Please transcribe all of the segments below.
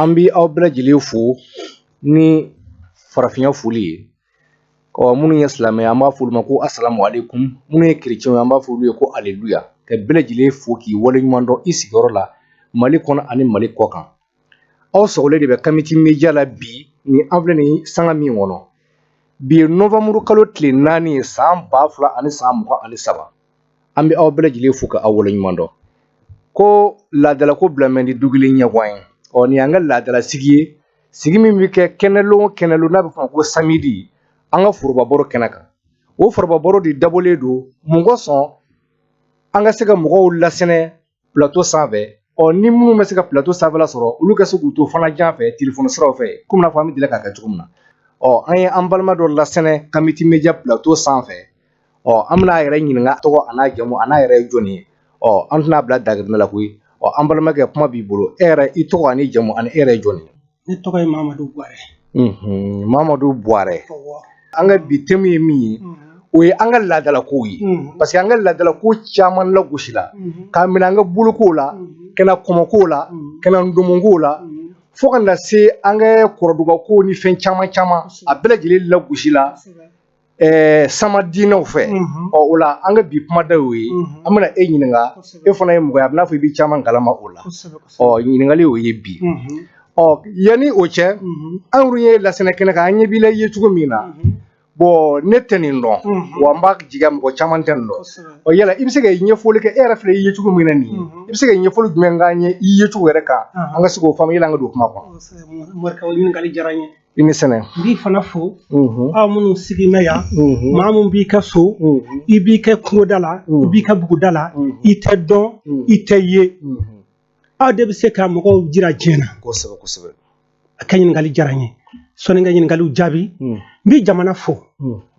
An bi aw bɛɛ lajɛlen fo ni farafinya foli ye. Ɔ, minnu ye silamɛ, an b'a fɔ olu ma ko asalamu aleykum. Minnu ye kerecɛnw ye, an b'a fɔ olu ye ko aleluya. Ka bɛɛ lajɛlen fo k'i waleɲuman dɔn i sigiyɔrɔ la, Mali kɔnɔ ani Mali kɔ kan. Aw sɔgɔlen de bɛ Kamiti Media la bi. Ni an filɛ nin sanga min kɔnɔ bi ye novanburu kalo tile 4 ye, san 2023. An bɛ aw bɛɛ lajɛlen fo ka aw waleɲuman dɔn. Ko laadalako bila mɛn di du kelen ɲɛgwan ye. Ɔ, nin y'an ka laadala sigi ye, sigi min bɛ kɛ kɛnɛlon o kɛnɛlon, n'a bɛ fɔ ko samedi, an ka foroba baro kɛnɛ kan. O foroba baro de dabɔlen don mun kosɔn? An ka se ka mɔgɔw lasɛnɛ plateau sanfɛ. Ɔ, ni minnu bɛ se ka plateau sanfɛla sɔrɔ, olu ka se k'u to fana jan fɛ telefɔni siraw fɛ, komi n'a fɔ an bɛ deli k'a kɛ cogo min na. Ɔ, an ye an balima dɔ lasɛnɛ Kamiti Media plateau sanfɛ. Ɔ, an bɛna a yɛrɛ ɲininka tɔgɔ a n'a jamu, a n'a yɛrɛ ye jɔnni ye. Ɔ, an tɛna bila dagirinda la koyi. Ɔ, an balimakɛ, kuma b'i bolo. E yɛrɛ, i tɔgɔ ani jamu, ani e yɛrɛ ye jɔnni ye? Ne tɔgɔ ye Mamadu Buwarɛ. Mamadu Buwarɛ, an ka bi thème ye min ye, o ye an ka laadalakow ye, parce que an ka laadalako caman lagosila, k'a minɛ an ka bolokow la, ka na kɔmɔkow la, ka na ndomokow la, fo ka na se an ka kɔrɔdugakow ni fɛn caman caman, a bɛɛ lajɛlen lagosila sama diinɛw fɛ. Ɔ, o la an ka bi kumada y'o ye. An bɛna e ɲininka. E fana ye mɔgɔ ye, a bɛ n'a fɔ i bɛ caman kalama o la. Ɔ, ɲininkali y'o ye bi. Ɔ, yanni o cɛ, an yɛrɛ ye lasɛnɛ kɛnɛ kan, an ɲɛ b'i la i ye cogo min na. Bon, ne tɛ nin dɔn, wa n b'a jigiya mɔgɔ caman tɛ nin dɔn. Ɔ, yala i bɛ se ka ɲɛfɔli kɛ? E yɛrɛ filɛ i ye cogo min na nin ye, i bɛ se ka ɲɛfɔli jumɛn k'an ye i ye cogo yɛrɛ kan, an ka se k'o faamu, yala an ka don kuma kɔnɔ? Morikɛ, o ɲininkali diyara n ye. I ni sɛnɛ. N b'i fana fo. Aw minnu sigi bɛ yan, maa min b'i ka so, i b'i kɛ kungoda la, i b'i ka buguda la, i tɛ dɔn, i tɛ ye, aw de bɛ se ka mɔgɔw jira diɲɛ na. Kosɛbɛ kosɛbɛ. A ka ɲininkali diyara n ye. Sɔnni n ka ɲininkaliw jaabi, n bɛ jamana fo,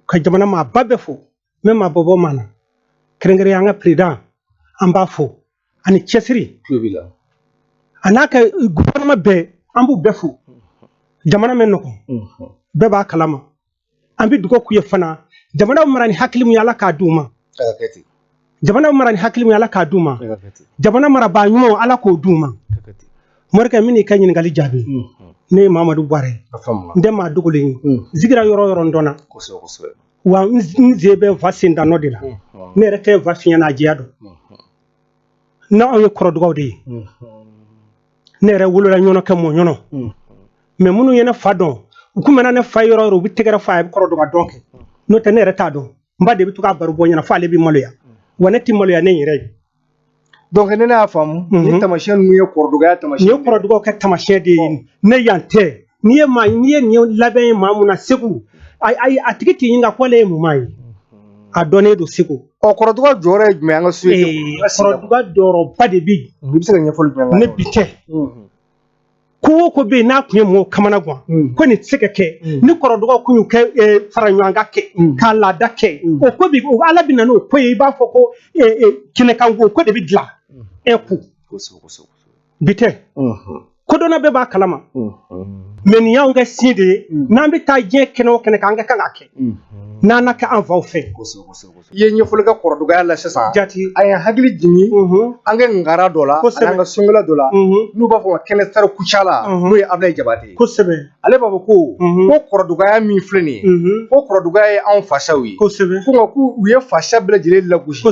ka jamana maaba bɛɛ fo, n bɛ maa bɔ bɔ maa na, kɛrɛnkɛrɛnya an ka président, an b'a fo ani cɛsiri. Tulo b'i la. A n'a ka gouvernement bɛɛ, an b'u bɛɛ fo. Jamana mɛ nɔgɔn, bɛɛ b'a kalama. An bɛ dugawu k'u ye fana. Jamana mara ni hakili min ye, Ala k'a d'u ma. A ka kɛ ten. Jamana mara ni hakili min ye, Ala k'a d'u ma. A ka kɛ ten. Jamana marabaa ɲumanw, Ala k'o d'u ma. A ka kɛ ten. Morikɛ, min n'i ka ɲininkali jaabi, ne ye Mamadu Buwarɛ ye. A faamuna. N tɛ maa dogolen ye. N sigira yɔrɔ o yɔrɔ, n dɔnna. Kosɛbɛ kosɛbɛ. Wa n sen bɛ n fa sen danɔ de la. Ne yɛrɛ tɛ n fa fiɲɛ n'a jɛya dɔn. N'anw ye kɔrɔdugaw de ye. Ne yɛrɛ wolola ɲɔnɔ kɛ mɔ ɲɔnɔ, mais minnu ye ne fa dɔn, u kun bɛ na ne fa yɔrɔ o yɔrɔ, u bɛ tɛgɛrɛ fɔ a ye, a bɛ kɔrɔduga dɔn kɛ. N'o tɛ, ne yɛrɛ t'a dɔn. N ba de bɛ to k'a baro bɔ n ɲɛna fo ale bɛ maloya. Wa ne tɛ maloya ne yɛrɛ ye. Donc ni ne y'a faamu, ni tamasiyɛn ninnu ye kɔrɔdugaya Nin ye tamasiyɛn. kɔrɔdugaw kɛ tamasiyɛn de ye. Ne yan tɛ. N'i ye maa, n'i ye nin labɛn ye maa mun na Segu, a tigi t'i ɲininka ko ale ye mun maa ye. A dɔnnen don Segu. Ɔ, kɔrɔduga jɔyɔrɔ ye jumɛn ye an ka société kɔnɔ? An ka sigida kɔnɔ. Kɔrɔduga jɔyɔrɔba de bɛ yen. I bɛ se ka ɲɛfɔli jumɛn k'a Ne ye o bi la? tɛ. Ko o ko bɛ yen n'a tun ye mɔgɔw kamana gan, ko nin tɛ se ka kɛ, ni kɔrɔdugaw kun y'u kɛ fara ɲɔgɔn kan kɛ, k'a laada kɛ, o ko bi o Ala bɛ na n'o ko ye. I b'a fɔ ko kɛnɛkanko ko de bɛ dilan e ku. Kosɛbɛ kosɛbɛ. Bi tɛ. Kodɔnna bɛɛ b'a kalama. Mais nin y'anw kɛ sin de ye. N'an bɛ taa diɲɛ kɛnɛ o kɛnɛ kan, an ka kan k'a kɛ n'an na kɛ an faw fɛ. Kosɛbɛ kosɛbɛ kosɛbɛ. I ye ɲɛfɔli kɛ kɔrɔdugaya la sisan. Jati. A ye hakili jigin an ka ngara dɔ la, ani an ka sɔnkɛla dɔ la, n'u b'a fɔ ma kɛnɛ sari kucala, n'o ye Abulayi Jabate ye. Ale b'a fɔ ko ko kɔrɔdugaya min filɛ nin ye, ko kɔrɔdugaya ye anw fasaw ye. Ko nka k'u u ye fasa bɛɛ lajɛlen lagosi.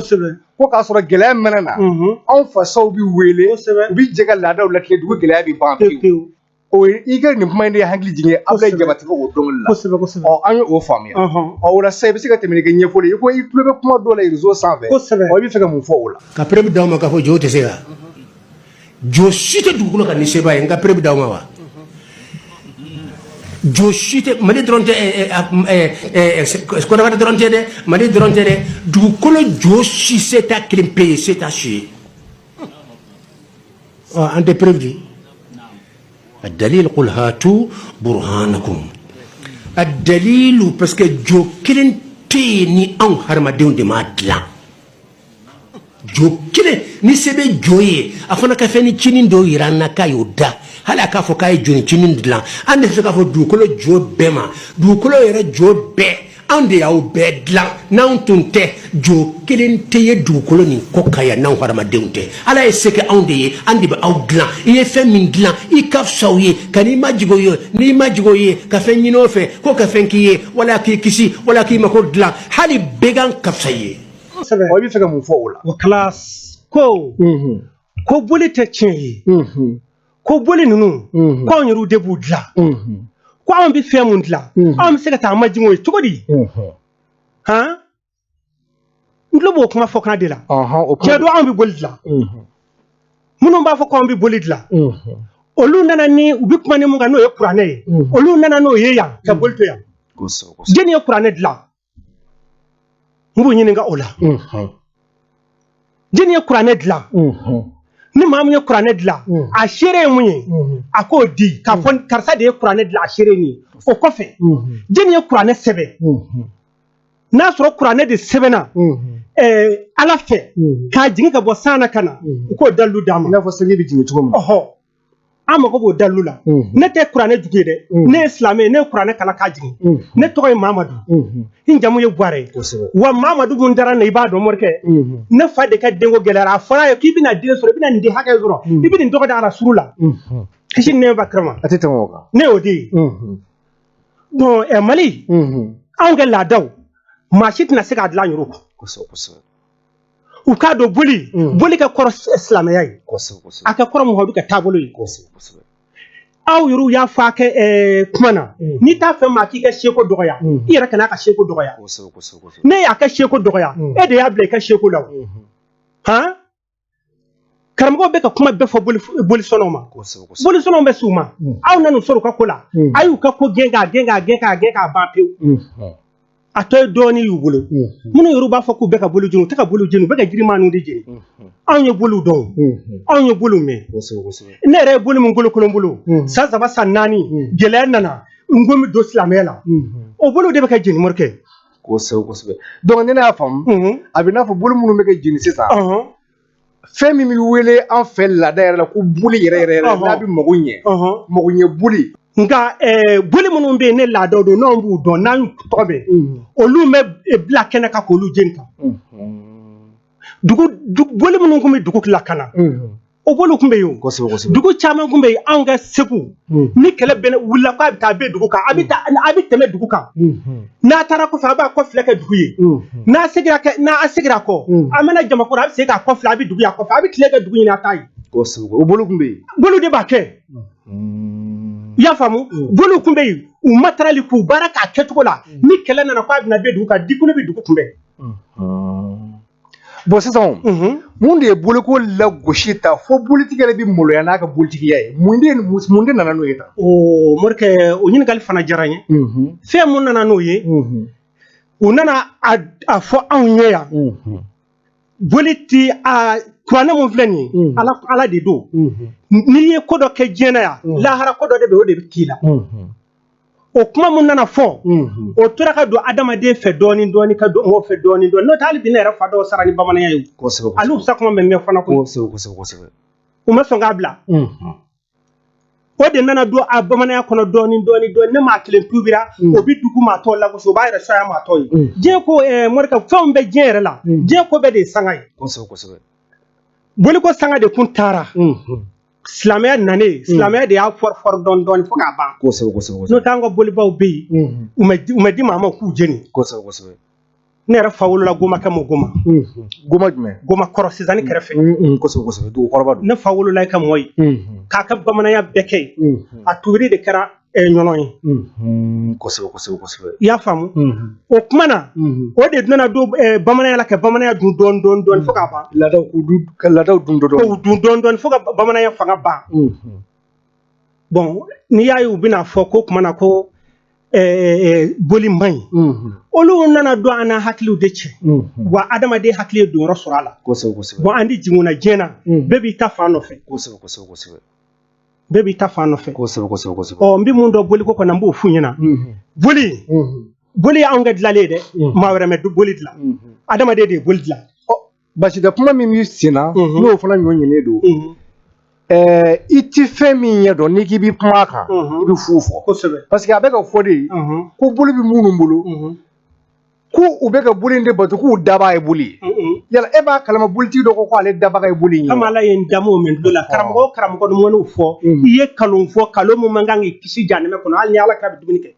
Ko k'a sɔrɔ gɛlɛya mɛnɛ na, anw fasaw bɛ wele, u bɛ jɛ ka laadaw latigɛ, dugu gɛlɛya bɛ ban pewu pewu. Pewu. O ye i ka nin kuma in de ye hakili jigin Abulayi Jabate o dɔnkili la. Kosɛbɛ kosɛbɛ. Ɔ, an ye o faamuya. Ɔ, o la sisan, i bɛ se ka tɛmɛ n'i ka ɲɛfɔli ye. I ko i tulo bɛ kuma dɔw la réseau sanfɛ. Ɔ, i bɛ fɛ ka mun fɔ o la? Ka preuve d'aw ma k'a fɔ jo tɛ se ka jo si tɛ dugukolo kan ni seba ye, n ka preuve d'aw ma wa. Jo si tɛ, Mali dɔrɔn tɛ, Kɔnɔwari dɔrɔn tɛ dɛ, Mali dɔrɔn tɛ dɛ, dugukolo jo si se t'a kelen pe ye, se t'a si ye. Ɔ, an tɛ preuve di. الدليل قل هاتوا برهانكم الدليل, parce que jo kelen tɛ yen ni anw hadamadenw de m'a dilan. Jo kelen ni se bɛ jo ye, a fana ka fɛn ni cinin dɔw yira an na k'a y'o da, hali a k'a fɔ k'a ye joni cinin dilan. An de tɛ se k'a fɔ dugukolo jo bɛɛ ma, dugukolo yɛrɛ jo bɛɛ. Anw de y'aw bɛɛ dilan. N'anw tun tɛ, jo kelen tɛ ye dugukolo nin kɔ kan yan n'anw hadamadenw tɛ. Ala ye se kɛ anw de ye, an de bɛ aw dilan. I ye fɛn min dilan, i ka fisa o ye. Ka n'i majigin o ye, n'i majigin o ye ka fɛn ɲini o fɛ ko ka fɛn k'i ye, wala k'i kisi, wala k'i mako dilan, hali began ka fisa i ye. Ɔ, i bɛ fɛ ka mun fɔ o la? O classe ko boli tɛ tiɲɛ ye, ko boli ninnu, ko anw yɛrɛw de b'u dilan, ko anw bɛ fɛn mun dilan, anw bɛ se ka taa majigin o ye cogo di? Han, n tulo b'o kuma fɔ kan de la. O tiɲɛ don, anw bɛ boli dilan. Minnu b'a fɔ ko anw bɛ boli dilan, olu nana ni u bɛ kuma ni mun kan, n'o ye kuranɛ ye, olu nana n'o ye yan ka boli to yan. Jɛni ye kuranɛ dilan? N b'u ɲininka o la. Jɛni ye kuranɛ dilan? Ni maa min ye kuranɛ dilan, a seere ye mun ye? A k'o di k'a fɔ karisa de ye kuranɛ dilan, a seere ye nin ye. O kɔfɛ, jɛni ye kuranɛ sɛbɛn? N'a sɔrɔ kuranɛ de sɛbɛnna Ala fɛ k'a jigin ka bɔ san na ka na, u k'o dalilu d'an ma. I n'a fɔ sanji bɛ jigin cogo min. Ɔhɔ, an mago b'o dalilu la. Ne tɛ kuranɛ jugu ye dɛ, ne ye silamɛ ye, ne ye kuranɛ kalan k'a jigin. Ne tɔgɔ ye Mamadu, n jamu ye Buwarɛ ye. Wa Mamadu mun dara n na, i b'a dɔn, morikɛ, ne fa de ka denko gɛlɛyara. A fɔra a ye k'i bɛna den sɔrɔ, i bɛna nin den hakɛ sɔrɔ, i bɛ nin tɔgɔ da arasuru la, kisi ni nɛɛma b'a kira ma. A tɛ tɛmɛ o kan. Ne y'o de ye. Bon, Mali, anw ka laadaw, maa si tɛna se k'a dilan yɔrɔ. U k'a dɔn boli, boli ka kɔrɔ silamɛya ye, a ka kɔrɔ Muhamadu ka taabolo ye. Aw yɛrɛw y'a fɔ a kɛ kuma na, n'i t'a fɛ maa k'i ka seko dɔgɔya, i yɛrɛ kana a ka seko dɔgɔya. Ne y'a ka seko dɔgɔya, e de y'a bila i ka seko la o. Han, karamɔgɔw bɛ ka kuma bɛɛ fɔ bolisɔnnaw ma, bolisɔnnaw bɛ s'u ma. Aw nan'u sɔrɔ u ka ko la, a y'u ka ko gɛn k'a gɛn k'a gɛn k'a gɛn k'a ban pewu. A tɔ ye dɔɔnin y'u bolo. Minnu yɛrɛ b'a fɔ k'u bɛ ka boli jeni, u tɛ ka boli jeni, u bɛ ka jirimaninw de jeni. Anw ye boliw dɔn, anw ye boliw mɛn. Ne yɛrɛ ye boli min kolokolon bolo san 3, san 4, gɛlɛya nana, n ko n bɛ don silamɛya la, o boliw de bɛ ka jeni, morikɛ. Kosɛbɛ kosɛbɛ. Donc ni ne y'a faamu, a bɛ n'a fɔ boli minnu bɛ kɛ jeni sisan, fɛn min bɛ wele an fɛ laada yɛrɛ la ko boli yɛrɛ yɛrɛ yɛrɛ, n'a bɛ mago ɲɛ, mago ɲɛ boli. Nka boli minnu bɛ yen, ne laadaw don, n'anw b'u dɔn, n'an y'u tɔgɔ mɛn, olu bɛ bila kɛnɛ kan k'olu jeni tan. Dugu boli minnu tun bɛ dugu lakana, o boliw tun bɛ yen o. Dugu caman tun bɛ yen, anw ka Segu, ni kɛlɛ bɛ wulila k'a bɛ taa bɛ dugu kan, a bɛ taa, a bɛ tɛmɛ dugu kan. N'a taara kɔfɛ, a b'a kɔ filɛ kɛ dugu ye. N'a seginna kɛ, n'a seginna kɔ, a mana Jamakɔrɔ, a bɛ segin k'a kɔ filɛ, a bɛ dugu y'a kɔfɛ, a bɛ tile kɛ dugu ɲini, a t'a ye. O boliw tun bɛ yen. Boliw de b'a kɛ. I y'a faamu? Boliw tun bɛ yen, u matarali k'u baara k'a kɛcogo la. Ni kɛlɛ nana k'a bɛna bɛ dugu kan, dikolo bɛ dugu kunbɛn. Bon, sisan mun de ye boliko lagosi ta fo bolitigi yɛrɛ bɛ maloya n'a ka bolitigiya ye? Mun de nana n'o ye tan? O morikɛ, o ɲininkali fana diyara n ye. Fɛn mun nana n'o ye? U nana a fɔ anw ɲɛ yan, boli ti a kuranɛ mun filɛ nin ye, Ala de don. N'i ye ko dɔ kɛ diɲɛ na yan, lahara ko dɔ de bɛ, o de bɛ k'i la. O kuma mun nana fɔ, o tora ka don adamaden fɛ dɔɔni dɔɔni, ka don mɔgɔw fɛ dɔɔni dɔɔni. N'o tɛ, hali bi ne yɛrɛ fa dɔw sara ni bamananya ye. Hali u sa kuma mɛn mɛn fana koyi. Kosɛbɛ kosɛbɛ kosɛbɛ. U ma sɔn k'a bila. O de nana don a bamananya kɔnɔ dɔɔni dɔɔni dɔɔni. Ne maa kelen tubira, o bɛ dugu maa tɔw lagosi, o b'a yɛrɛ sɔya maa tɔw ye. Diɲɛ ko morikɛ, fɛnw bɛ diɲɛ yɛrɛ la, diɲɛ ko bɛɛ de ye sanga ye. Kosɛbɛ kosɛbɛ. Boliko sanga de kun taara, silamɛya nanen, silamɛya de y'a fɔri fɔri dɔɔni dɔɔni fo k'a ban. Kosɛbɛ kosɛbɛ. N'o tɛ, an ka bolibaw bɛ yen, u ma di maa ma k'u jeni. Kosɛbɛ kosɛbɛ. Ne yɛrɛ fa wolola Goma kɛ mɔ Goma. Goma jumɛn? Goma kɔrɔ sisan kɛrɛfɛ. Kosɛbɛ kosɛbɛ, dugukɔrɔba don. Ne fa wolola i ka mɔ ye, k'a ka bamananya bɛɛ kɛ yen. A tubiri de kɛra ɲɔnɔ ye. Kosɛbɛ kosɛbɛ kosɛbɛ. I y'a faamu? O kuma na, o de nana don bamananya la ka bamananya dun dɔɔni dɔɔni dɔɔni fo k'a ban. Laadaw k'u dun, ka laadaw dun dɔɔni. K'u dun dɔɔni dɔɔni fo ka bamananya fanga ban. Bon, n'i y'a ye u bɛna fɔ ko kuma na ko boli man ɲi, olu nana don an n'a hakiliw de cɛ. Wa adamaden hakili ye donyɔrɔ sɔrɔ a la. Kosɛbɛ kosɛbɛ. Bon, an di jiginna diɲɛ na, bɛɛ b'i ta fan nɔfɛ. Kosɛbɛ kosɛbɛ kosɛbɛ. Bɛɛ b'i ta fan nɔfɛ. Kosɛbɛ kosɛbɛ kosɛbɛ. Ɔ, n bɛ mun dɔn boliko kɔnɔ, n b'o f'u ɲɛna. Boli y'anw ka dilanlen ye dɛ, maa wɛrɛ ma boli dilan, adamaden de ye boli dilan. Ɔ, basi tɛ, kuma min b'i sen na, n'o fana ɲɔ ɲinin don, i ti fɛn min ɲɛ dɔn, n'i k'i b'i kuma a kan, i bɛ fu fɔ. Kosɛbɛ. Parce que a bɛ ka fɔ de ko boli bɛ minnu bolo. Ko u bɛ ka boli in de bato, k'u dabaa ye boli ye. Yala e b'a kalama bolitigi dɔ ko k'ale dabaga ye boli in ye? Kama Ala ye n damu min tulo la, karamɔgɔ o karamɔgɔ ni mɔniw fɔ, i ye kalon fɔ, kalon mun man kan k'i kisi jahanama kɔnɔ, hali ni Ala kira bɛ dumuni kɛ.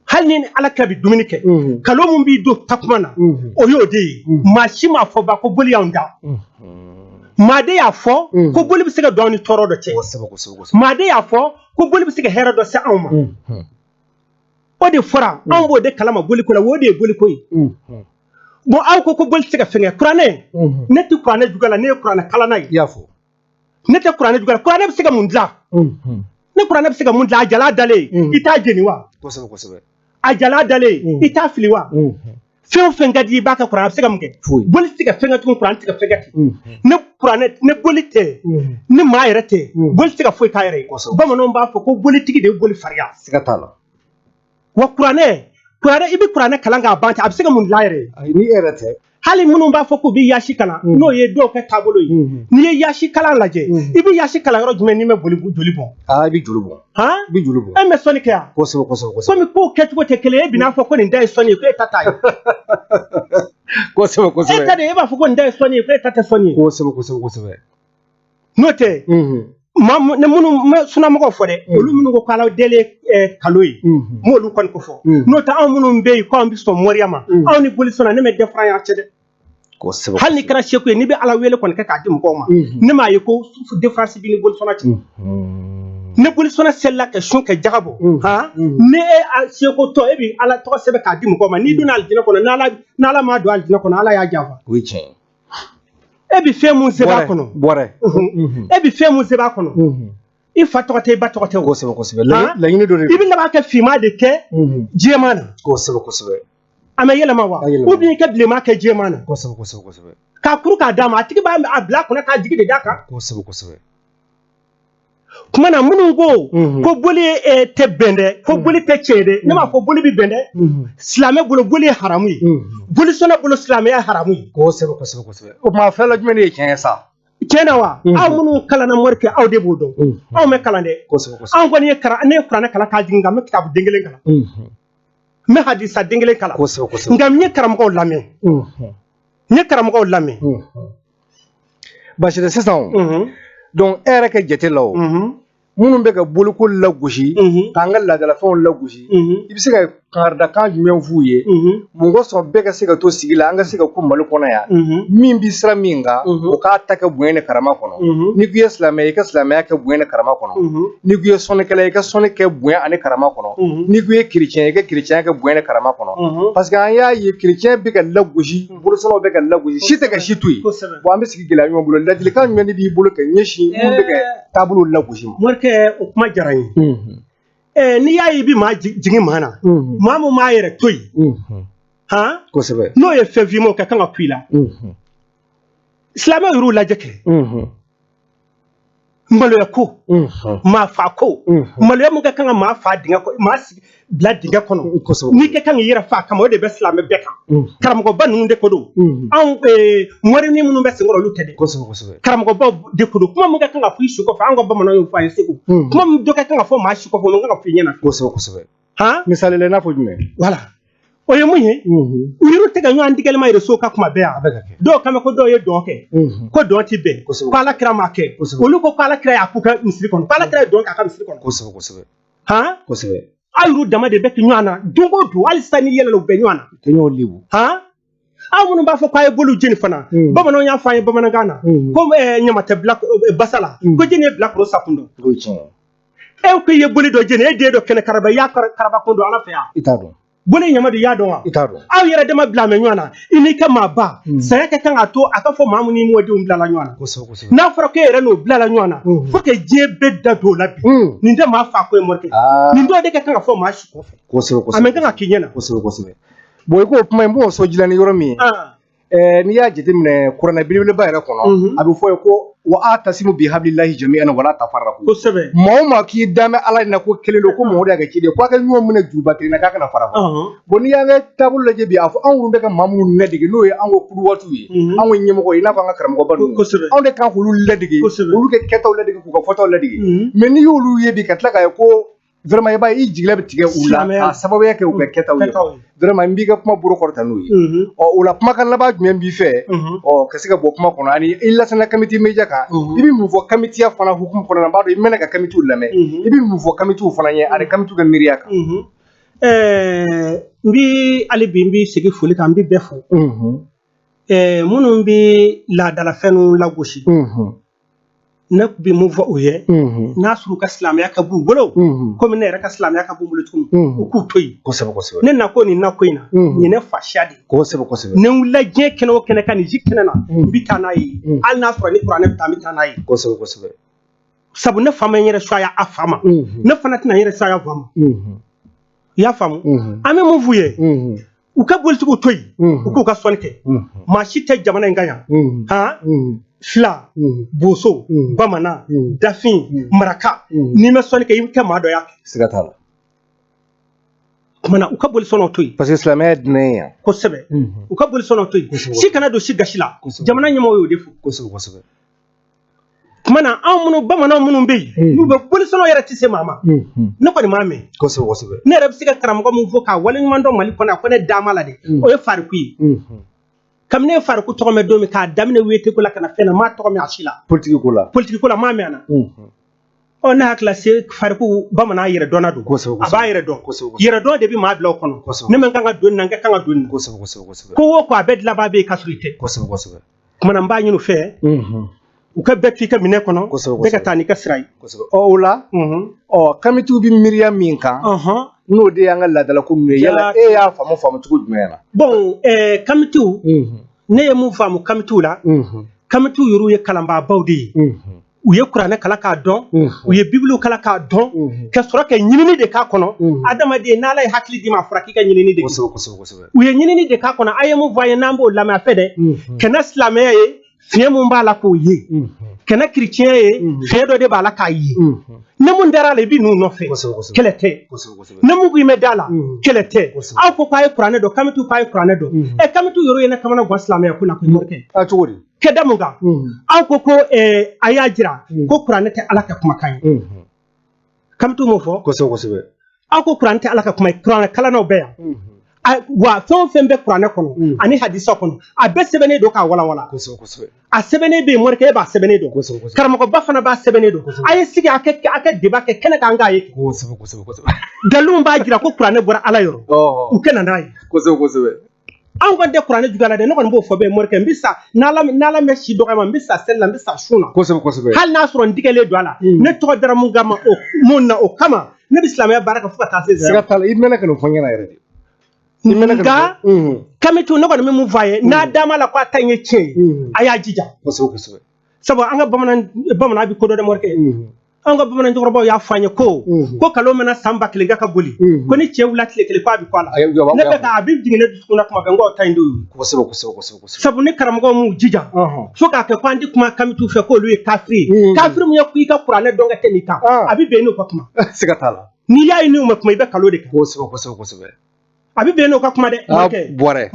Hali ni Ala kira bɛ dumuni kɛ, kalon mun b'i don takuma na, o y'o de ye. Maa si m'a fɔ ba ko boli y'anw da. Maa de y'a fɔ ko boli bɛ se ka don anw ni tɔɔrɔ dɔ cɛ. Maa de y'a fɔ ko boli bɛ se ka hɛrɛ dɔ se anw ma. O de fɔra, anw b'o de kalama boliko la, o de ye boliko ye. Bon, aw ko ko boli tɛ se ka fɛn kɛ kuranɛ. Ne tɛ kuranɛ juguya la, ne ye kuranɛ kalanna ye. I y'a fɔ. Ne tɛ kuranɛ juguya la. Kuranɛ bɛ se ka mun dilan? Ne kuranɛ bɛ se ka mun dilan? A jala dalen, i t'a jeni wa? Kosɛbɛ, kosɛbɛ. A jala dalen, i t'a fili wa? Fɛn o fɛn ka di i b'a kɛ, kuranɛ a bɛ se ka mun kɛ? Boli tɛ se ka fɛn kɛ tugun, kuranɛ tɛ se ka fɛn kɛ ten. Ne kuranɛ, ne boli tɛ, ni maa yɛrɛ tɛ, boli tɛ se ka foyi k'a yɛrɛ ye. Bamananw b'a fɔ ko bolitigi de ye boli farinya. Siga t'a la. Wa kuranɛ, i bɛ kuranɛ kalan k'a ban ten, a bɛ se ka mun dilan yɛrɛ ye? Ni e yɛrɛ tɛ. Hali minnu b'a fɔ k'u bɛ yaasi kalan, n'o ye dɔw kɛ taabolo ye, n'i ye yaasi kalan lajɛ, i bɛ yaasi kalan yɔrɔ jumɛn n'i ma joli bɔn? Aa, i bɛ joli bɔn. Han? I bɛ joli bɔn. E bɛ sɔnni kɛ yan. Kosɛbɛ, kosɛbɛ, kosɛbɛ. Komi kow kɛcogo tɛ kelen ye, e bɛn'a fɔ ko nin da ye sɔnni ye, ko e ta t'a ye. Kosɛbɛ, kosɛbɛ. E ta de, e b'a fɔ ko nin da ye sɔnni ye, ko e ta tɛ sɔnni ye. Kosɛbɛ, kosɛbɛ, kosɛbɛ. N'o tɛ, maa ne minnu ma sunamɔgɔw fɔ dɛ, olu minnu ko k'ala deli ye kalo ye, n m'olu kɔni ko fɔ. N'o tɛ, anw minnu bɛ yen k'anw bɛ sɔn moriya ma, anw ni boli sɔnna, ne ma différence cɛ dɛ. Kosɛbɛ. Hali n'i kɛra seku ye, n'i bɛ Ala wele kɔni kɛ k'a di mɔgɔw ma, ne m'a ye ko différence b'i ni bolisɔnna cɛ. Ne bolisɔnna selila ka sun kɛ jaga bɔ, han, ne e seku tɔ, e bɛ Ala tɔgɔ sɛbɛn k'a di mɔgɔw ma, n'i donna alijinɛ kɔnɔ, n'Ala m'a don alijinɛ kɔnɔ, Ala y'a janfa. O ye tiɲɛ ye. E bɛ fɛn mun sɛbɛn a kɔnɔ? Bɔrɛ. E bɛ fɛn mun sɛbɛn a kɔnɔ? I fa tɔgɔ tɛ, i ba tɔgɔ tɛ o. Kosɛbɛ, kosɛbɛ. Laɲini dɔ de don. I bɛ laban kɛ finman de kɛ jɛman na. Kosɛbɛ, kosɛbɛ. A ma yɛlɛma wa? Ou bien i ka bilenman kɛ jɛman na. Kosɛbɛ, kosɛbɛ, kosɛbɛ. K'a kuru k'a d'a ma, a tigi b'a bila a kunna k'a jigi de d'a kan. Kosɛbɛ, kosɛbɛ. Kuma na minnu ko ko boli tɛ bɛn dɛ, ko boli tɛ tiɲɛ dɛ, ne m'a fɔ boli bɛ bɛn dɛ. Silamɛ bolo boli ye haramu ye, bolisɔnna bolo silamɛya ye haramu ye. Kosɛbɛ, kosɛbɛ, kosɛbɛ. O tuma fɛn la jumɛn de ye tiɲɛ ye sa? Tiɲɛ na wa? Aw minnu kalanna mori kɛ, aw de b'o dɔn. Anw bɛ kalan dɛ. Kosɛbɛ, kosɛbɛ. Anw kɔni ye kalan, ne ye kuranɛ kalan k'a jigin, nka n bɛ kitabu den kelen kalan. N bɛ hadisa den kelen kalan. Kosɛbɛ, kosɛbɛ. Nka n ye karamɔgɔw lamɛn. N ye karamɔgɔw lamɛn. Basi tɛ sisan o. Donc e yɛrɛ kɛ jate la o, minnu bɛ ka boliko lagosi, k'an ka laadalafɛnw lagosi, i bɛ se ka kankaridakan jumɛn f'u ye? Mun kosɔn bɛɛ ka se ka to sigi la, an ka se ka ko Mali kɔnɔ yan, min bɛ sira min kan, o k'a ta kɛ bonya ni karama kɔnɔ. N'i k'i ye silamɛ ye, i ka silamɛya kɛ bonya ni karama kɔnɔ. N'i k'i ye sɔnnikɛla ye, i ka sɔnni kɛ bonya ani karama kɔnɔ. N'i k'i ye chrétien ye, i ka chrétien kɛ bonya ni karama kɔnɔ. Parce que an y'a ye chrétien bɛ ka lagosi, bolisɔnnaw bɛ ka lagosi, si tɛ ka si to yen. Bon, an bɛ sigi gɛlɛya ɲɔgɔn bolo. Ladilikan jumɛn de b'i bolo ka ɲɛsin minnu bɛ ka taabolo lagosi ma? Morikɛ, o kuma diyara n ye. N'i y'a ye i bɛ maa jigin maa na, maa mun m'a yɛrɛ to yen, han, kosɛbɛ, n'o ye fɛn f'i ma, o ka kan ka ku i la. Silamɛw yɛr'u lajɛ kɛ. Maloya ko, maa fa ko, maloya mun ka kan ka maa fa dingɛ kɔnɔ, maa bila dingɛ kɔnɔ, n'i ka kan k'i yɛrɛ fa kama, o de bɛ silamɛ bɛɛ kan. Karamɔgɔba ninnu de ko don. Anw mɔrini minnu bɛ senkɔrɔ, olu tɛ dɛ. Kosɛbɛ, kosɛbɛ. Karamɔgɔbaw de ko don. Kuma mun ka kan ka fɔ i su kɔfɛ, an ka bamananw y'o fɔ an ye Segu. Kuma min dɔ ka kan ka fɔ maa su kɔfɛ, o man kan ka fɔ i ɲɛna. Kosɛbɛ, kosɛbɛ. Han? Misali la, i n'a fɔ jumɛn? Voilà. O ye mun ye? U yɛrɛ tɛ ka ɲɔgɔn digɛlɛma yɛrɛ so ka kuma bɛɛ yan. Dɔw kan bɛ ko dɔw ye dɔn kɛ, ko dɔn tɛ bɛn, ko Ala kira m'a kɛ. Olu ko ko Ala kira y'a k'u ka misiri kɔnɔ, ko Ala kira ye dɔn k'a ka misiri kɔnɔ. Kosɛbɛ, kosɛbɛ. Han? Kosɛbɛ. Aw yɛrɛ dama de bɛ kɛ ɲɔgɔn na don o don, hali sisan n'i yɛlɛla u bɛ ɲɔgɔn na. Tɛ ɲɔgɔn lebu. Han? Aw minnu b'a fɔ k'a ye boliw jeni fana, bamananw y'a fɔ an ye bamanankan na ko ɲama tɛ bila basa la, ko jeni ye bilakoro sakun dɔn. O ye tiɲɛ ye. E ko i ye boli dɔ jeni, e den dɔ kɛnɛ karaba, i y'a karaba kun dɔn Ala fɛ yan. I t'a dɔn. Boli ɲama de, i y'a dɔn wa? I t'a dɔn. Aw yɛrɛ dama bila mɛ ɲɔgɔn na, i n'i ka maaba, saya ka kan k'a to a ka fɔ maa min n'i mɔdenw bilala ɲɔgɔn na. Kosɛbɛ, kosɛbɛ. N'a fɔra k'e yɛrɛ n'o bilala ɲɔgɔn na, fo que diɲɛ bɛɛ da don o la bi. Nin tɛ maa fa ko ye Morikɛ. Nin dɔw de ka kan ka fɔ maa si kɔfɛ. Kosɛbɛ, kosɛbɛ. A man kan ka k'i ɲɛna. Kosɛbɛ, kosɛbɛ. Bon, i k'o kuma in, n b'o so dilan ni yɔrɔ min ye. N'i y'a jateminɛ kuranɛ belebeleba yɛrɛ kɔnɔ, a bɛ fɔ ye ko wa atasimu bi hablillahi jami'an wala tafarraqu. Kosɛbɛ. Maa o maa k'i dan bɛ Ala in na ko kelen don, ko mɔgɔ de y'a kɛ ciden ye, k'a ka ɲɔgɔn minɛ juruba kelen na, k'a kana fara fara. Bon, n'i y'an ka taabolo lajɛ bi, a fɔ anw minnu bɛ ka maa minnu ladege, n'o ye an ka kuduwatu ye, anw ka ɲɛmɔgɔ ye, i n'a fɔ an ka karamɔgɔba ninnu. Kosɛbɛ. Anw de kan k'olu ladege, Kosɛbɛ. olu ka kɛtaw ladege, k'u ka fɔtaw ladege. Mais n'i y'olu ye bi ka tila k'a ye ko Vraiment, i b'a ye, i jigila bɛ tigɛ u la Silamɛya. k'a sababuya kɛ u ka kɛtaw ye. Kɛtaw ye. Vraiment, n b'i ka kuma bolo kɔrɔta n'o ye. Ɔ, o la, kumakan laban jumɛn b'i fɛ, ɔ, ka se ka bɔ kuma kɔnɔ ani i lasana Kamiti Media kan? I bɛ mun fɔ kamitiya fana hukumu kɔnɔna na? N b'a dɔn i mɛnna ka kamitiw lamɛn. I bɛ mun fɔ kamitiw fana ye ani kamitiw ka miiriya kan? N bi hali bi, n bi segin foli kan, n bi bɛɛ fo. Minnu bi laadalafɛnw lagosi, ne bi mun fɔ u ye? N'a sɔrɔ u ka silamɛya ka b'u bolo, komi ne yɛrɛ ka silamɛya ka b'u bolo cogo min, u k'u to yen. kosɛbɛ kosɛbɛ Ne na ko nin na ko in na, nin ye ne fa siya de ye. kosɛbɛ kosɛbɛ Ni n wulila diɲɛ kɛnɛ o kɛnɛ kan, nin si kɛnɛ na, n bi taa n'a ye. Hali n'a sɔrɔ ni kuranɛ bɛ taa, n bɛ taa n'a ye. kosɛbɛ kosɛbɛ Sabu ne fa ma n yɛrɛ suya a fa ma, ne fana tɛna n yɛrɛ suya fa ma. I y'a faamu? An bɛ mun f'u ye? U ka bolitigiw to yen, u k'u ka sɔnni kɛ. Maa si tɛ jamana in kan yan, han, fila, boso, bamanan, dafin, maraka, n'i ma sɔnni kɛ, i bɛ kɛ maa dɔ y'a kɛ. Siga t'a la. Kumana, u ka boli sɔnnaw to yen. Parce que silamɛya ye diinɛ ye yan. Kosɛbɛ, u ka boli sɔnnaw to yen. Si kana don si gasi la. Jamana ɲɛmɔgɔw y'o de fɔ. kosɛbɛ kosɛbɛ Kumana, anw minnu bamanan minnu bɛ yen, n'u bɛ boli sɔnnaw yɛrɛ tɛ se maa ma, ne kɔni m'a mɛn. kosɛbɛ kosɛbɛ Ne yɛrɛ bɛ se ka karamɔgɔ min fɔ k'a waleɲuman dɔn Mali kɔnɔ, a ko ne dama la dɛ, o ye Fariku ye. Kabini ne ye Fariku tɔgɔ mɛn don min, k'a daminɛ wete ko la ka na fɛn na, n m'a tɔgɔ mɛn a si la. Politiki ko la. Politiki ko la, n m'a mɛn a na. Ɔ, ne hakili la, se Fariku bamanan yɛrɛ dɔnna don. Kosɛbɛ A b'a yɛrɛ dɔn. Kosɛbɛ Yɛrɛ dɔn de bɛ maa bila o kɔnɔ. Ne man kan ka don nin na, n ka kan ka don nin na. kosɛbɛ kosɛbɛ kosɛbɛ Ko o ko, a bɛɛ dilanbaa bɛ yen ka sɔrɔ i tɛ. kosɛbɛ kosɛbɛ Kumana, n b'a ɲini u fɛ, u ka bɛɛ to i ka minɛ kɔnɔ, bɛɛ ka taa n'i ka sira ye. Kosɛbɛ. Ɔ, o la, ɔ, kamitiw bɛ miiriya min kan, n'o de y'an ka laadalako ninnu ye, yala e y'a faamu cogo jumɛn na? Bon, kamitiw, ne ye mun faamu kamitiw la? Kamitiw yɛrɛw ye kalanbaabaw de ye. U ye kuranɛ kalan k'a dɔn, u ye bibiliw kalan k'a dɔn, ka sɔrɔ ka ɲinini de k'a kɔnɔ. Adamaden, n'Ala ye hakili d'i ma, a fɔra k'i ka ɲinini de kɛ. kosɛbɛ kosɛbɛ kosɛbɛ U ye ɲinini de k'a kɔnɔ. A ye mun fɔ an ye, n'an b'o lamɛn a fɛ dɛ, kɛnɛ silamɛya ye fiɲɛ mun b'a la k'o ye, kɛnɛ chrétien ye fiɲɛ dɔ de b'a la k'a ye. Ne mun dara a la, i bɛ n'u nɔfɛ. kosɛbɛ kosɛbɛ Kɛlɛ tɛ. kosɛbɛ kosɛbɛ Ne mun ko i mɛ da la, kɛlɛ tɛ. Aw ko k'a ye kuranɛ dɔn, kamitiw k'a ye kuranɛ dɔn. Ɛ, kamitiw yɛrɛ ye ne kamana gan silamɛya ko la ko morikɛ. A, cogo di? Kɛ da mun kan? Aw ko a y'a jira ko kuranɛ tɛ Ala ka kumakan ye. Kamitiw m'o fɔ? kosɛbɛ kosɛbɛ Aw ko kuranɛ tɛ Ala ka kuma ye, kuranɛ kalannaw bɛ yan. Wa fɛn o fɛn bɛ kuranɛ kɔnɔ ani hadisa kɔnɔ, a bɛɛ sɛbɛnnen don k'a walawala. kosɛbɛ kosɛbɛ A sɛbɛnnen bɛ yen, morikɛ, e b'a sɛbɛnnen dɔn. kosɛbɛ kosɛbɛ Karamɔgɔba fana b'a sɛbɛnnen dɔn. A ye sigi, a kɛ débat kɛ kɛnɛ kan k'a ye. kosɛbɛ kosɛbɛ kosɛbɛ Dalilu b'a jira ko kuranɛ bɔra Ala yɔrɔ, u kɛ na n'a ye. kosɛbɛ kosɛbɛ Anw kɔni tɛ kuranɛ juguya la dɛ. Ne kɔni b'o fɔ bɛɛ, morikɛ, n bɛ sa n'Ala mɛ si dɔgɔya ma, n bɛ sa seli la, n bɛ sa sun na. kosɛbɛ kosɛbɛ Hali n'a sɔrɔ n digɛlen don a la, ne tɔgɔ dara mun kama, o mun na, o kama ne bɛ silamɛya baara kɛ fo ka taa se Siga t'a la, i mɛnna ka nin fɔ n ɲɛna yɛrɛ de, i mɛnna ka nin Nka fɔ. Kamitu, ne kɔni bɛ mun fɔ a ye, n'a d'a ma la ko a ta in ye tiɲɛ ye, a y'a jija. kosɛbɛ kosɛbɛ Sabu an ka bamanan, bamanan bɛ ko dɔ dɛ, morikɛ. An ka bamanan cɛkɔrɔbaw y'a fɔ an ye ko kalo mana san 1000 kɛ ka boli, ko ni cɛ wulila tile kelen, ko a bɛ kɔ a la. Ayi, Ne bɛ ka a bɛ jigin ne dusukun na kuma bɛɛ, n k'o ta in de y'o ye. kosɛbɛ kosɛbɛ kosɛbɛ kosɛbɛ Sabu ni karamɔgɔ m'u jija fo k'a kɛ ko an tɛ kuma kamitu fɛ k'olu ye kafiri ye, kafiri mun ye ko i ka kuranɛ dɔn ka tɛmɛ i kan, a bɛ bɛn n'o ka kuma. Siga t'a la. N'i y'a ye n'u ma kuma, i bɛ kalo de kan. kosɛbɛ kosɛbɛ kosɛbɛ A bɛ bɛn n'o ka kuma dɛ, morikɛ. Bɔrɛ.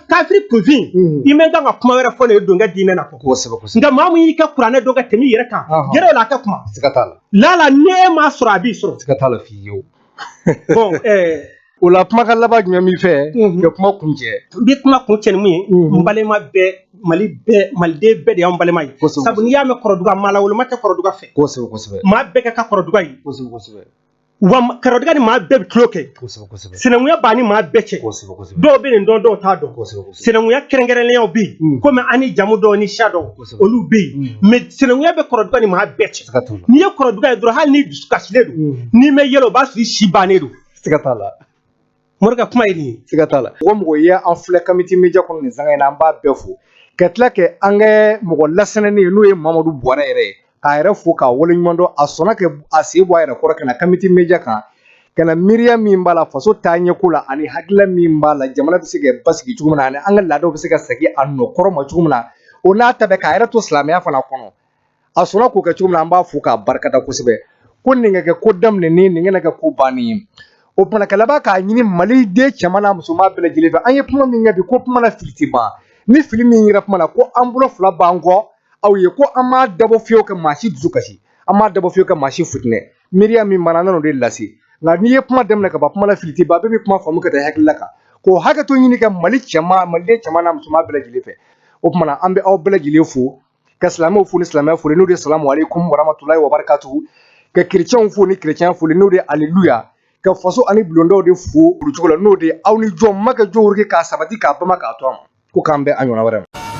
Kafiri kunfin, i mɛ kan ka kuma wɛrɛ fɔ ne ye don kɛ diinɛ na kɔ. kosɛbɛ kosɛbɛ Nka maa mun y'i ka kuranɛ dɔn ka tɛmɛ i yɛrɛ kan, gɛrɛ o la, a ka kuma. Siga t'a la. Lala n'e m'a sɔrɔ, a b'i sɔrɔ. Siga t'a la fiyewu. Bon, O la, kumakan laban jumɛn b'i fɛ ka kuma kuncɛ? N bɛ kuma kun cɛ ni mun ye? N balima bɛɛ, Mali bɛɛ, maliden bɛɛ de y'anw balima ye. Sabu n'i y'a mɛn kɔrɔduga, maa lawoloma tɛ kɔrɔduga fɛ. kosɛbɛ kosɛbɛ Maa bɛɛ ka kan kɔrɔduga ye. kosɛbɛ kosɛbɛ Wa kɔrɔduga ni maa bɛɛ bɛ tulo kɛ. kosɛbɛ kosɛbɛ Sinankunya b'a ni maa bɛɛ cɛ. kosɛbɛ kosɛbɛ Dɔw bɛ nin dɔn, dɔw t'a dɔn. kosɛbɛ kosɛbɛ Sinankunya kɛrɛnkɛrɛnnenyaw bɛ yen, komi an ni jamu dɔw ni siya dɔw, olu bɛ yen, mais sinankunya bɛ kɔrɔduga ni maa bɛɛ cɛ. Siga t'o la. N'i ye kɔrɔduga ye dɔrɔn, hali n'i dusu kasilen don, n'i ma yɛlɛ, o b'a sɔrɔ i si bannen don. Siga t'a la. Morikɛ, kuma ye nin ye. Siga t'a la. Mɔgɔ mɔgɔ ye an filɛ Kamiti Media kɔnɔ nin sanga in na, an b'a bɛɛ fo ka tila kɛ an kɛ mɔgɔ lasɛnɛnen ye, n'o ye Mamadu Buwarɛ yɛrɛ ye, k'a yɛrɛ fo k'a waleɲuman dɔn. A sɔnna kɛ a sen bɔ a yɛrɛ kɔrɔ ka na Kamiti Media kan, ka na miiriya min b'a la faso taaɲɛko la, ani hakilila min b'a la jamana bɛ se ka basigi cogo min na, ani an ka laadaw bɛ se ka segin a nɔ kɔrɔ ma cogo min na. O n'a ta bɛɛ, k'a yɛrɛ to silamɛya fana kɔnɔ, a sɔnna k'o kɛ cogo min na, an b'a fo k'a barikada kosɛbɛ. Ko nin ka kɛ ko daminɛnen, nin kana kɛ ko bannen ye. O kumana, ka laban k'a ɲini maliden cɛman n'a musoman bɛɛ lajɛlen fɛ, an ye kuma min kɛ bi, ko kuma na fili tɛ ban. Ni fili min yera kuma na, ko an bolo fila b'an kɔ aw ye, ko an m'a dabɔ fiyewu ka maa si dusu kasi, an m'a dabɔ fiyewu ka maa si futinɛ. Miiriya min b'an na, an nan'o de lase. Nka n'i ye kuma daminɛ ka ban, kuma la fili tɛ ban, bɛɛ bɛ kuma faamu ka taa hakilila kan, k'o hakɛto ɲini ka Mali cɛman, Maliden cɛman n'a musoman bɛɛ lajɛlen fɛ. O tuma na, an bɛ aw bɛɛ lajɛlen fo, ka silamɛw fo ni silamɛya foli, n'o de ye salamu aleykum warahmatulahi wabarakatuhu, ka kerecɛnw fo ni kerecɛnya foli, n'o de ye aleluya, ka faso ani bulondaw de fo olu cogo la, n'o de ye aw ni jɔn ma kɛ jɔn k'a sabati k'a bama k'a to a ma ko k'an bɛn a ɲɔgɔnna wɛrɛ ma.